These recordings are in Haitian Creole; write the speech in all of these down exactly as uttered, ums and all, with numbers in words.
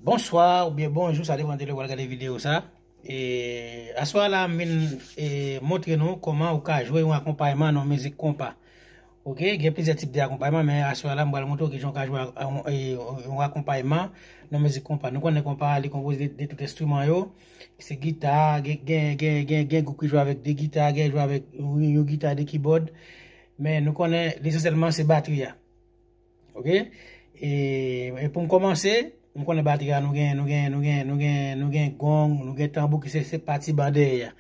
Bonswa oubyen bonjou, sa depann de lè w al gade videyo sa. E, aswè a la, m vin, e, montre nou kòman ou ka jwe yon akonpayman nan mizik konpa. Oke, gen plizyè tip de akonpayman, men aswè a la, m pral montre w kijan ou ka jwe a, a, e, yon akonpayman nan mizik konpa. Nou konnen konpa a, li konpoze de, de tout enstriman yo. Se gita, gen, gen, gen, gen, gen gwoup ki jwe avèk de gita, gen jwe avèk yon, yon gita, de kibòd. Men nou konnen, lesansyèlman, se batri a. Oke? E, e pou m kòmanse, m konnen batri a, nou gen, nou gen, nou gen, nou gen, nou gen gong, nou gen tanbou ki se, se pati ban dèyè a.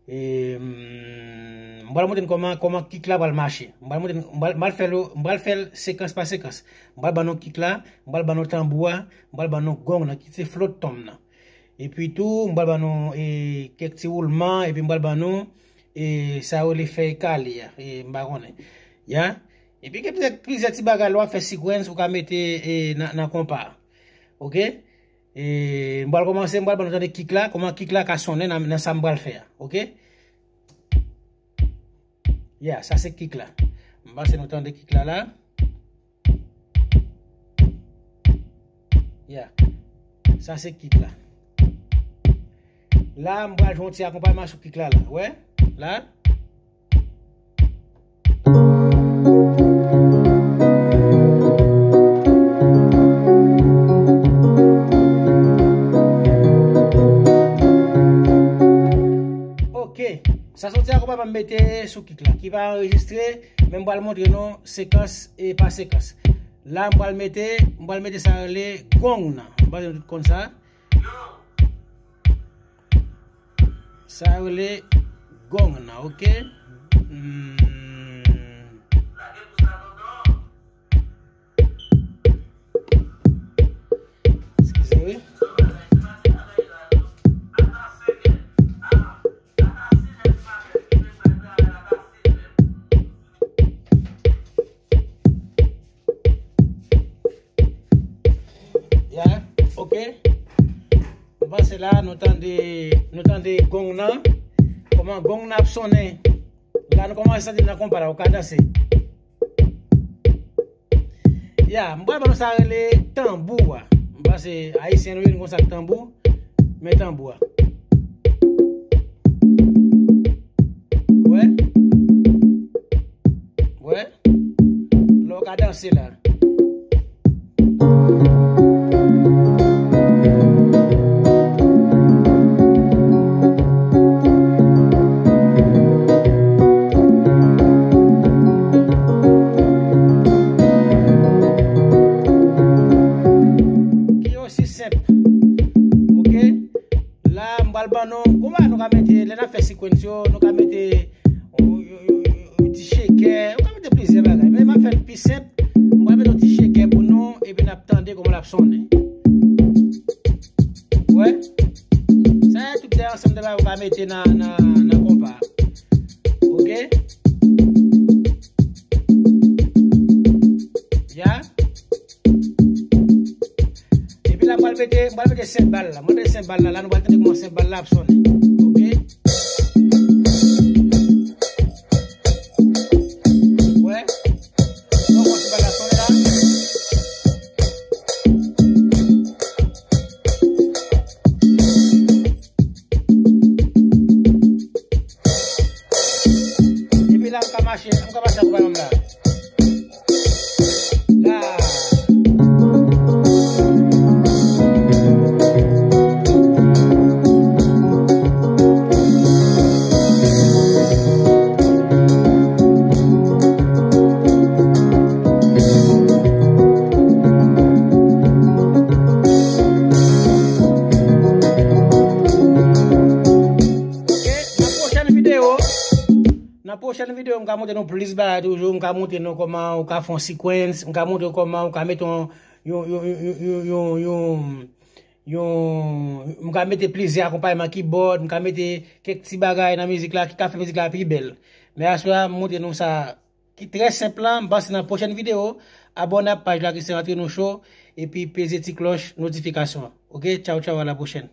E, mm, m pral montre n kòman, kòman kik la pral mache. M pral montre n, m pral, m pral fè l, m pral fè l sekans pa sekans. M pral ban nou kik la, m pral ban nou tanbou a, m pral ban nou gong nan, ki se float tom nan. Epi tou, m pral ban nou, e, kèk ti woulman, epi m pral ban nou, e, sa yo rele fèy kale a, e, m pa konnen. Ya? Epi gen plizyè, plizyè ti bagay lè w ap fè sequence ou ka mete, e, nan, nan konpa a. Oke? E, m pral kòmanse, m pral ban nou tande kik la, kòman kik la ka sonnen nan, nan sa m pral fè a. Oke? Ya, sa se kik la. M panse nou tande kik la la. Ya. Sa se kik la. La, m pral jwe yon ti akonpayman sou kik la la. Wè? La. Oke. Sa se yon ti akonpayman m mete sou kik la, ki pa anrejistre, men m pral montre nou sekans e pa sekans. La, m pral mete, m pral mete sa rele gong nan. M panse nou tout konn sa. Sa rele gong nan, oke? Hmm. Eskize, wi. Ya, oke. M panse la, nou tande, nou tande gong nan. Kòman gong nan ap sonnen. La, nou kòmanse santi nan konpa la, ou ka danse. Ya, m pral ban nou sa rele tanbou a. M panse Ayisyen nou ye, nou konn sa k tanbou. Men tanbou a. Wè? Wè? Lè w ka danse la. Ki osi senp. Oke? La, m pral ban nou, kòman nou ka mete, lè n ap fè sequence yo, nou ka mete yon, yon, yon, yon, yon ti shake, nou ka mete plizyè bagay. Men m ap fè l pi senp, m pral mete yon ti shake pou nou, epi n ap tande kòman l ap sonnen. Wè? Sa se tout de ansanm de bagay ou ka mete nan, nan, nan konpa. Oke? Ya? Epi la, m pral mete, m pral mete senbal la. M pral mete senbal la, la, nou pral tande kòman senbal la ap sonnen. Oke? Wè? Kòman senbal la sonnen la? Epi la, m ka mache, m ka mache ak bayon m la. La. Oke, nan pwochèn videyo, nan pwochèn videyo, m ka montre nou plis bagay toujou. M ka montre nou kòman ou ka fè yon sequence. M ka montre nou kòman ou ka mete yon, yon, yon, yon, yon, yon, yon, yon, m ka mete plizyè akonpayman kibòd, m ka mete kèk ti bagay nan mizik la ki ka fè mizik la pi bèl. Men aswè a, m montre nou sa ki trè senp lan. M panse nan pwochèn videyo, abòne ak paj la ki se Antre Nou Show, epi peze ti klòch notifikasyon an. Oke, tchaw, tchaw, a la pwochèn.